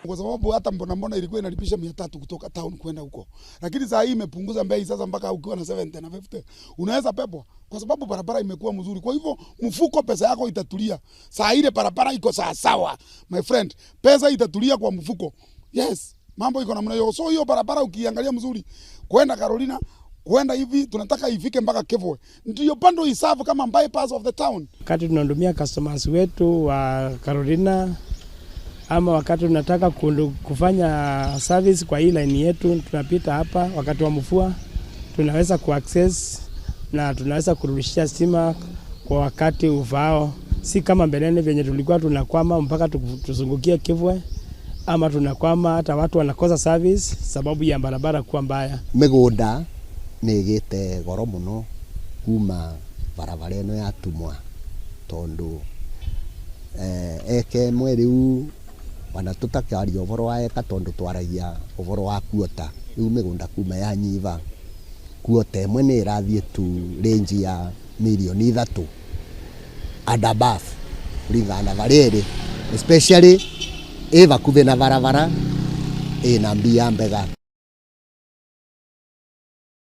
Kwa sababu hata mbona mbona ilikuwa inalipisha 300 kutoka town kwenda huko, lakini saa hii imepunguza bei sasa, mpaka ukiwa na 70 na 50 unaweza bebwa, kwa sababu barabara imekuwa mzuri. Kwa hivyo mfuko, pesa yako itatulia saa ile barabara iko sawa sawa, my friend, pesa itatulia kwa mfuko. Yes, mambo iko namna hiyo. So hiyo barabara ukiangalia mzuri kwenda Carolina kwenda hivi, tunataka ifike mpaka Kivwe, ndio bado iserve kama bypass of the town. Wakati tunahudumia customers wetu wa Carolina ama wakati tunataka kufanya service kwa hii line yetu, tunapita hapa. Wakati wa mvua tunaweza kuaccess na tunaweza kurudishia stima kwa wakati ufaao, si kama mbeleni venye tulikuwa tunakwama mpaka tuzungukie Kivwe ama tunakwama hata watu wanakosa service sababu ya barabara kuwa mbaya. Mĩgũnda nĩ ĩgĩte goro mũno kuma barabara ĩno yatumwa, tondũ eka ĩmwe rĩu ona tũtakaria ũhoro wa eka, tondũ twaragia ũhoro wa kuota, rĩu mĩgũnda kuma yanyiva, kuota ĩmwe nĩ ĩrathiĩ tu range ya 3 mirioni and above, kũringana na varĩa ĩrĩ, especially ĩ vakuvi na barabara ĩna mbia mbega.